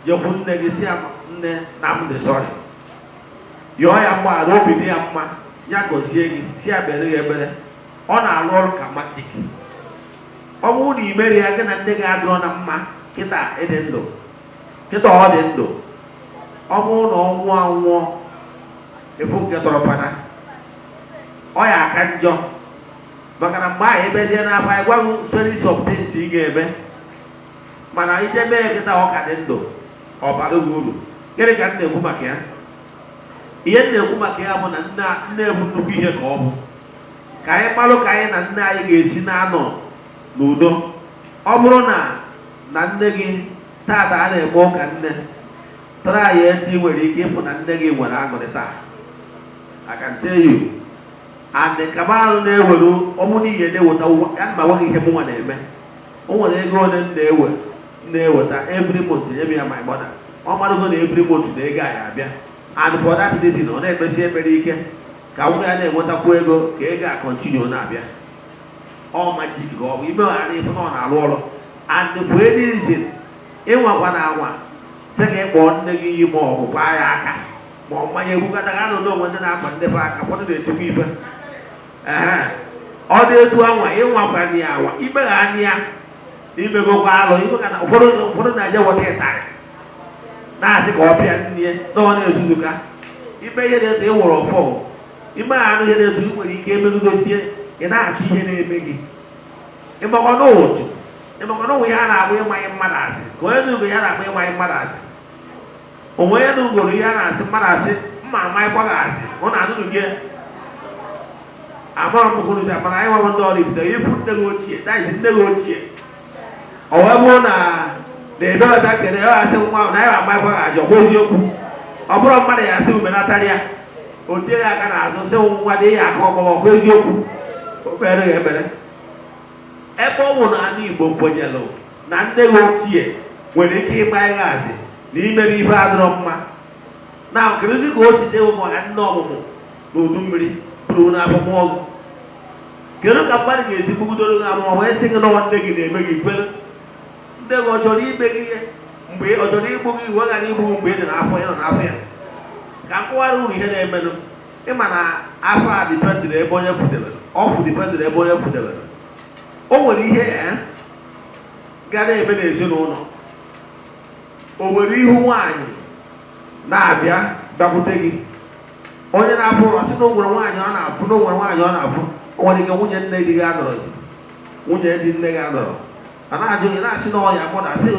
Jekwu nne gị, si ya, "Nne, na m dị sorry." Yọọ ya mgbaghara, obi dị ya mma, ya gọzie gị, si ya kpere gị ekpere. Ọ na-arụ ọrụ ka magic. Ọ bụrụ na ị mere ya, gị na nne gị adịrọ na mma kịta ịdị ndụ, kịta ọ dị ndụ, ọ bụrụ na ọ nwụọ anwụọ, efu nke tọrọ fada, ọ ya aka njọ, maka na mgbe ahụ ebezie n'afọ anyị gwaghị series of things ị ga-eme. Mana ije mee kịta ọ ka dị ndụ, ọ bara gị uru. Gịnị ka m na-ekwu maka ya? Ihe m na-ekwu maka ya bụ na nne, nne bụ nnukwu ihe ka ọ bụ ka anyị malụ ka anyị na nne anyị ga-esi na-anọ n'udo. Ọ bụrụ na nne gị tata a na-eme ụka nne tara ya eti, nwere ike ịfụ na nne gị nwere aṅụrị taa. I can tell you. And kama na-ewere ọmụ n'ihe na-eweta ya ma nweghị ihe mụnwa na-eme. O nwere ego ole m na-ewe, m na-eweta every month nye m ya. My mother, ọ marụgo na every month na ego anyị abịa, and for that reason ọ na-ekpesi ekpere ike ka nwa ya na-enwetakwu ego, ka ego a continue na-abịa. Ọ magic ka ọ bụ ime ghara ịfụ na ọ na-arụ ọrụ. And for any reason ịnwakwa na anwa sị ka ịkpọọ nne gị iyi ma ọ bụ kwaa ya aka ma ọ mmanya egbukọta ga anọ n'onwe ndị na-akwa ndị be aka, ụfọdụ na-etikwa ife. Ee, ọ dị etu anwa ịnwakwana ya anwa imegha anya ya imegokwa alụ. Ime na ụfọdụ na-eje weta ịtarị na-asị ka ọ pịa nne ya na ọ na-ezuzu ka ime ihe na-eto ịwụrụ ọfọ ime anụ ihe na-eto. Ị nwere ike emegidosie, ị na-achọ ihe na-eme gị. Ịmakwa n'ụtụ, ịmakwa n'ụwa ihe a na-agba ịmanye mmadụ asị, ka onye n'ugo ya na-agba ịmanye mmadụ asị onwe onye n'ugoro ihe a na-asị mmadụ asị mma amanyekwa gị asị. Ọ na-anụnụ gị amara m kwuru mana anyị nwa ndị ọrụ ibido ịfụ nne gị ochie daghị nne gị ochie, ọ wee bụrụ na ebe ọbịa kere ya asị nwa ahụ na ya amanyekwa gị ajọ kwa eziokwu. Ọ bụrụ mmadụ ya asị ubenatara ya, o tie ya aka n'azụ sị nwa dị ya aka ọgbọgbọ kwa eziokwu, o kpere ya ekpere. Ebe ọ bụ na ala Igbo kwenyelụ na nne gị ochie nwere ike ịgba ya asị na imere ife adịrọ mma, na kedụzi ka o si dị maka nne ọmụmụ na udu mmiri bụrụ n'afọ mụọ gị? Kedu ka mmadụ ga-esi gbugidoro gị amụma wee sị gị na nne gị na-eme gị kwere? Nne gị ọ chọrọ ime gị ihe mgbe ọ chọrọ igbu gị, wee ghara igbu gị mgbe ị dị n'afọ ya, nọ n'afọ ya? Ka m kọwara uru ihe na-emenụ. Ịma na afọ a dependịrị ebe onye kwudebere, ọfụ dependịrị ebe onye kwudebere. O nwere ihe ya ga na-eme n'ezinụlọ, o nwere ihu nwaanyị na-abịa bịakwute gị, onye na-afụ ọ sị na o nwere nwaanyị ọ na-afụ, na o nwere nwaanyị ọ na-afụ. O nwere ike nwunye nne di gị anọrọzi, nwunye di nne gị anọrọ, a na-ajụ gị, na-asị na ọ ya mother, sị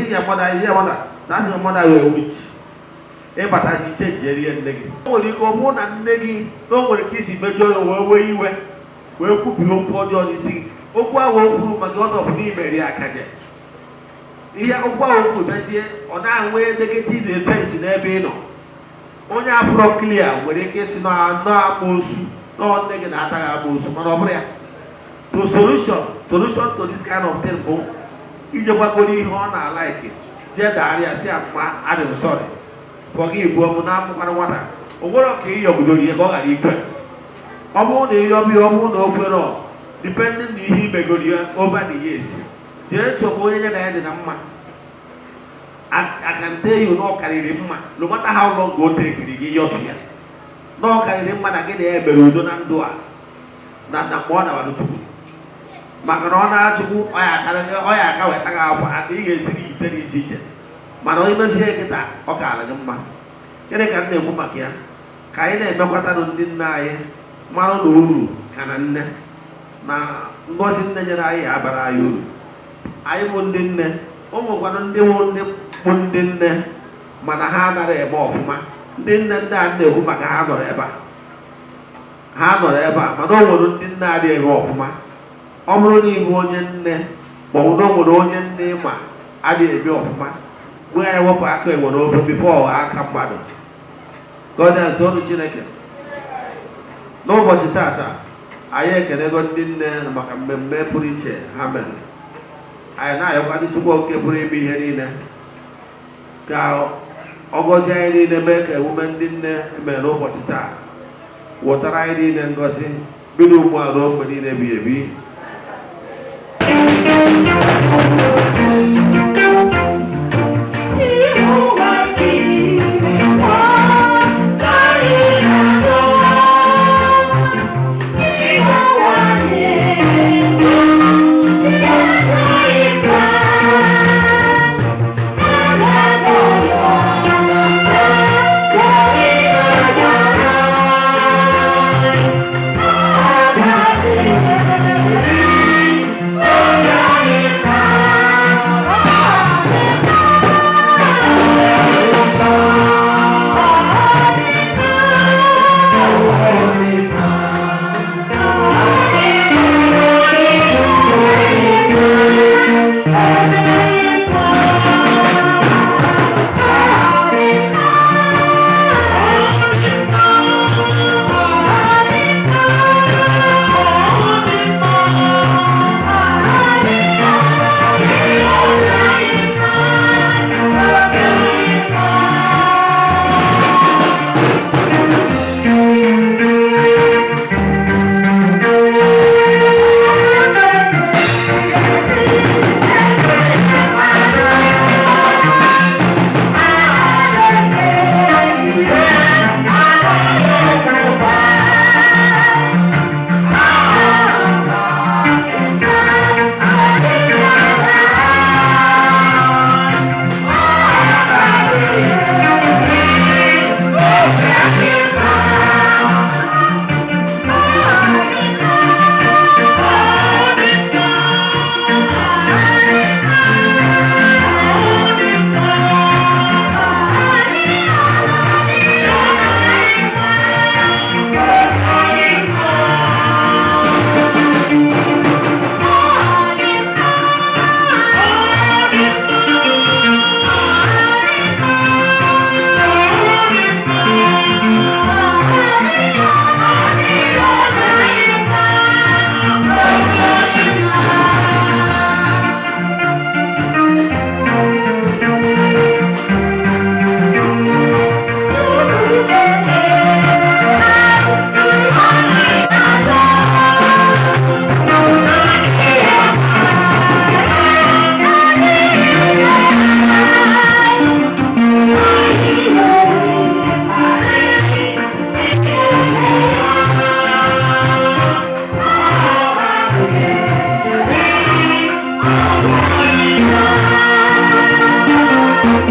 isi ya mother, isi ya mother, na asị mother wee witch ịbata gị chenjieri ya nne gị. O nwere ike ọ bụrụ na nne gị na o nwere ka isi mejọọ ya, wee wee iwe, wee kwubie okwu ọjọọ n'isi gị. Okwu ahụ o kwuru maka ọtọpụ n'imeri akaje ihe okwu ahụ o kwuru bezie, ọ na-enwe negative effect n'ebe ị nọ. Onye afụrọ clear nwere ike isi na anọ amoosu, na nne gị na-ata gị amoosu, mana ọ bụrụ ya. The solution to this kind of thing bụ ije gbagoro ihe ọ na-alike, jee dagharịa, si mma, adị m sorry for gị gbuo m na amụkwara nwata. O nwere ka ị yọgidoro ihe ka ọ ghara ikwe. Ọ bụrụ na ịyọbi, ọ bụrụ na o kwere, depending na ihe imegoro ya over the years, jee chọba onye ya na ya dị na mma. I can tell you na ọ karịrị mma, no matter how long o tekiri gị yọtụ ya, na ọ karịrị mma na gị na ya mere udo na ndụ a na mgbe ọ nabara Chukwu, maka na ọ na-achukwu ọ ya aka weta gị akwa aka ị ga-esiri ite dị iche iche. Mana onye mezie kịta, ọ kaara gị mma. Gịnị ka m na-ekwu maka ya? Ka anyị na-emekwatanụ ndị nne anyị marụ na uru ka na nne na ngọzi nne nyere anyị ya abara anyị uru. Anyị bụ ndị nne, o nwekwanụ ndị bụ ndị bụ ndị nne, mana ha anaghị eme ọfụma. Ndị nne ndị a na-ekwu maka ha nọrọ ebe a, ha nọrọ ebe a, mana o nwere ndị nne adịghị eme ọfụma. Ọ bụrụ na ịbụ onye nne, ma ọ bụ na o nwere onye nne ma adịghị eme ọfụma, gwa ya wepụ aka enwe n'ofe before aka mmadụ. Gọzie ọnụ Chineke. N'ụbọchị tata, anyị ekenego ndị nne maka mmemme pụrụ iche ha mere. Anyị na-ayọkwa ndị Chukwu Oke pụrụ ime ihe niile ka ọ gọzie anyị niile, mee ka emume ndị nne emere n'ụbọchị taa wụtara anyị niile ngọzi, bido ugbu a ruo mgbe niile ebighị ebi.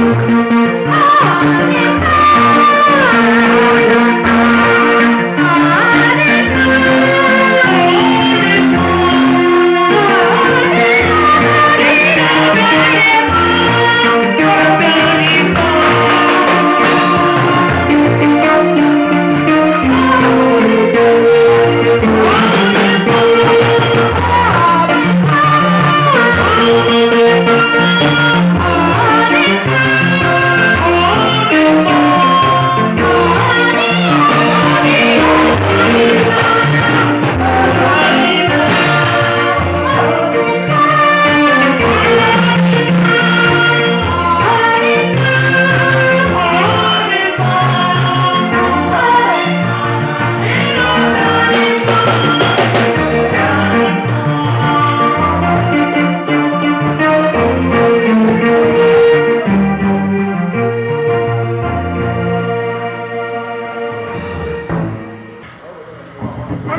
Ọ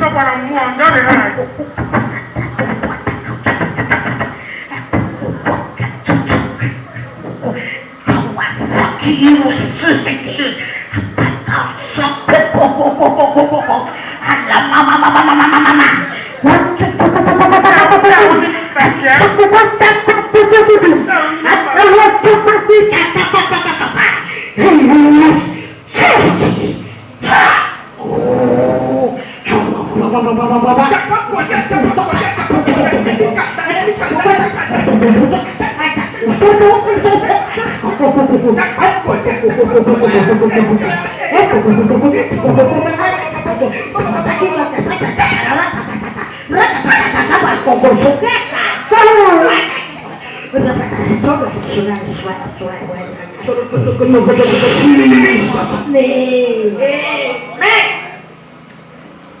nọkwara mmụọ ndị ọ dị ha.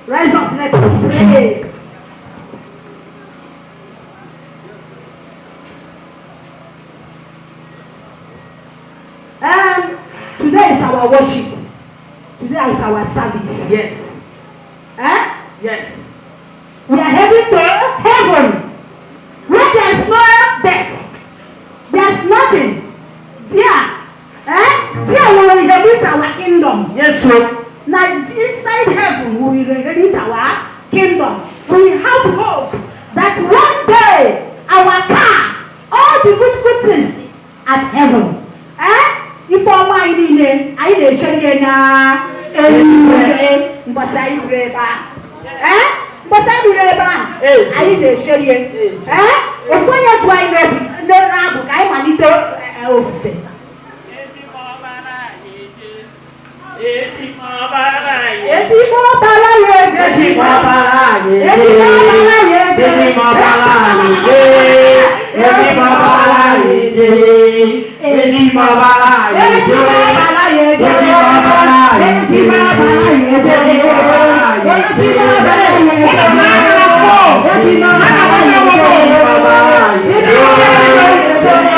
Rise up, let us pray. Today is our worship. Today is our service. Yes. Eh? Yes. We are heading to heaven, where there is no death. There is nothing. There. Eh? There we will inherit our kingdom. Yes, sir. Now inside heaven we will inherit our kingdom. We have hope that one day our car, all the good things at heaven. Eh? Ife ọma anyị niile anyị na-eche ihe na eluigwe mbọsị anyị ruru ebe ahụ. Eh? Mbọsị anyị ruru ebe ahụ anyị na-eche ihe. Eh? Ofu onye gụ anyị n'obi abụ ka anyị malite ofufe. Ezigbo ọbara ya eje. Ezigbo ọbara ya eje. Ezigbo ọbara ya eje. Ezigbo ọbara ya eje. Ezigbo ọbara ya eje. Ezigbo ọbara ya eje. Ezigbo ọbara ya eje. Ezigbo ọbara ya eje. Ezigbo ọbara ya eje. Ezigbo ọbara ya eje. Ezigbo ọbara ya eje.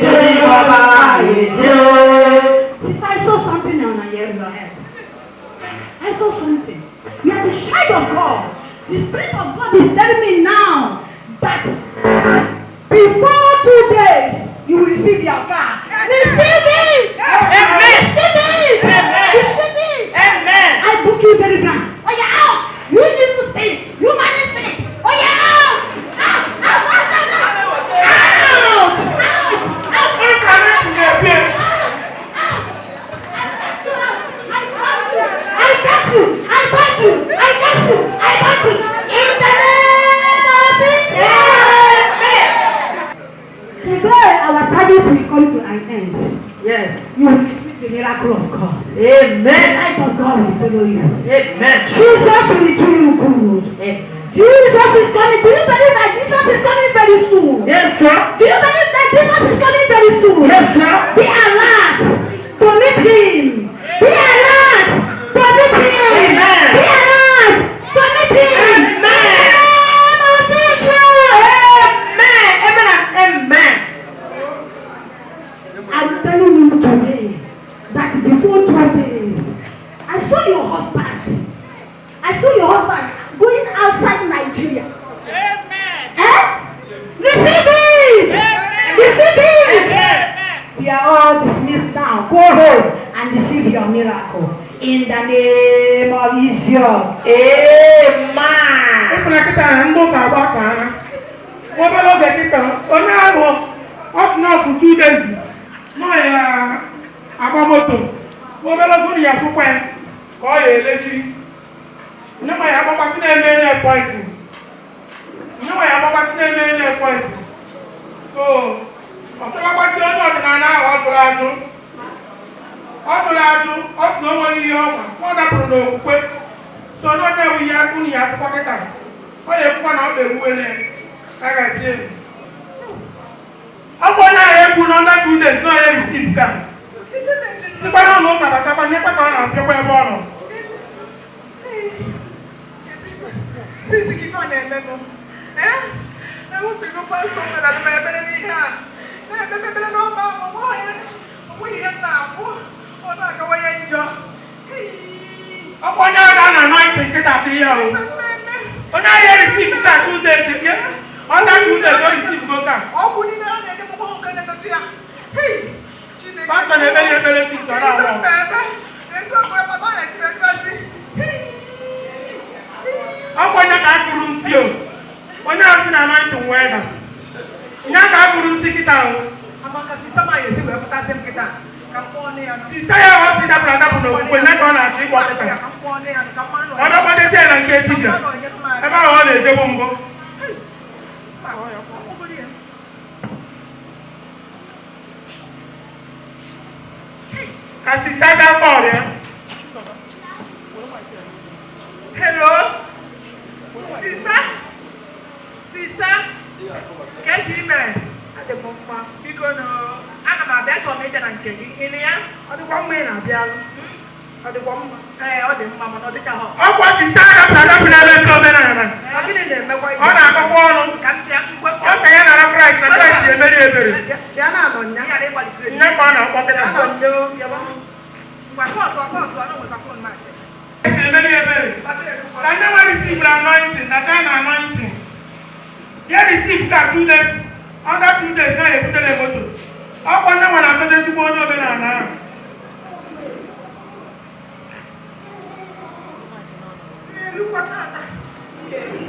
Ezigbo ọbara ya eje. Sister, I saw something on your head. I saw something. You are the child of God. The Spirit of God is telling me now that before 2 days, you will receive your car. Receive it! Amen. Receive it! Amen. Receive it! Amen. I book you deliverance. Oh, yeah, out! You evil spirit! You money spirit! Oh, yeah, out! Out! Out! Out! Out! Out! Out! Out! I got you! I got you! I got you! I got you! In the name of Jesus! Today, our service will come to an end. Yes. You will receive the miracle of God. Amen. The light of God will follow you. Amen. Jesus will do you good. Amen. Jesus is coming. Do you believe that Jesus is coming very soon? Yes, sir. Do you believe that Jesus is coming very soon? Yes, sir. Be alert to meet him. Be alert to meet him. Amen. Be alert to meet him. Amen. In the name of Jesus. Amen. Amen. Amen. I'm telling you today that before 2 days, I saw your husband. I saw your husband going outside miracle in the name of Jesus. Amen. Ịfụna kịta na ndị ụka agbasaala. Obere oge kịta, onye ahụ ọ sị na ọ bụ 2 days nọ ya agba moto. Obere oge unu ya afụkwa ya ka ọ ya elechiri. Nye nwa ya agbakwasị na-eme nye poison. Nye nwa ya agbakwasị na-eme nye poison. So, ọ chọbakwasị onye ọdịnala ahụ ọ jụrụ ajụ. Ọ jụrụ ajụ, ọ sị na o nweghị ihe ọma, ọ dapụrụ n'okwukwe. So n'onye ewu ya unu ya akwụkwọ kịta. Ọ ya ekwukwa na ọ ga-egbuwele a ga-esi elu. Ọ bụ onye ahụ egbu na under 2 days na onye receive ka. Sikwa n'ụlọ ụka batakwa nyekwa ka ọ na-afịakwa ebe ọ nọ. Sisi gị ọ na-eme m. Ee? Ewepụgo pastọ m na m ekpere n'ihe a. Na-ekpe ekpere n'ọba ahụ, onweghị ihe m na-akwụ. Ọ na-akawanye njọ. Ọ bụ onye ahụ na anointing kịta atụ ihe o. Onye ahụ receive ka 2 days ye under 2 days o receive go ka. Ọgwụ niile ha na-enye m ụgbọ nke na-emetụ ya. Hei! Chineke. Pastọ na-ekpere ya ekpere six ọ na-anwụ. Ego mgbe papa na-esiri egosi. Ọ bụ onye ka akụrụ nsị o. Onye ahụ si na anointing wee da. Onye ka akụrụ nsị kịta o. Amaka sista ma esi wee pụtazi m kịta ka m kpọọ ọnụ ya nụ. Sista ya ọ sị dapụrụ adapụ n'okwukwe nye ka ọ na-achọ ịgwọ kịta. Ka m kpọọ ọnụ ya nụ ka mmanụ Ọ dọkwadezie ya na nke dibịa. Ebe ahụ ọ na-ejebu mbụ. Ka sista gaa kpọọ ya. Hello? Sister? Sister? Ka ị mere? Adị m mma. Biko nụ, ana m abịa, achọrọ m ịbịa na nke gị. Ịnụ ya? Ọ dịkwa mma ị na-abịa. Ọ dịkwa mma? Ee, ọ dị mma mana ọ dịchaghọ. Ọkwa sista adapụrụ adapụ n'ebe ndị omenala. Ọ gịnị na-emekwa ihe? Ọ na-akọkwa ọnụ. Ka m bịa ngwe. Ọ sị ya nara Kraịst na Kraịst emeri ebere. Bịa na anọ nya. Ghara ịgbalị credit. Nne ka ọ na-akpọ kịta. Anọ nya o, bịawa. Ngwa kọtụ kọtụ, anọ nweta phone ma. Kraịst emeri ebere. Ka ndị nwe receive anointing na China anointing. Ya receive ka 2 days, under 2 days na ebutere moto. Ọkwa ndị nwe na-achọta ezigbo onye omenala ahụ. Elukwa tata.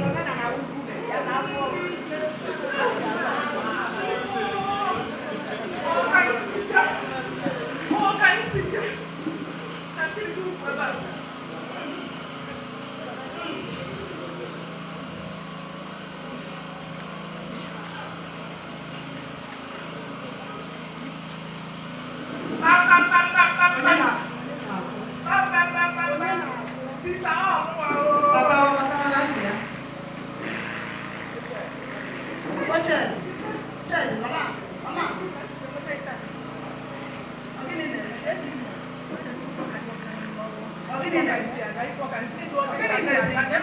Omenala ugwu ya na-afọ. Baba, baba, na ntị ya. Oche, Chedi, lọla, lọla. Ọ gịnị na-eme? Ọ gịnị na-eme? Ọ gịnị na-eme?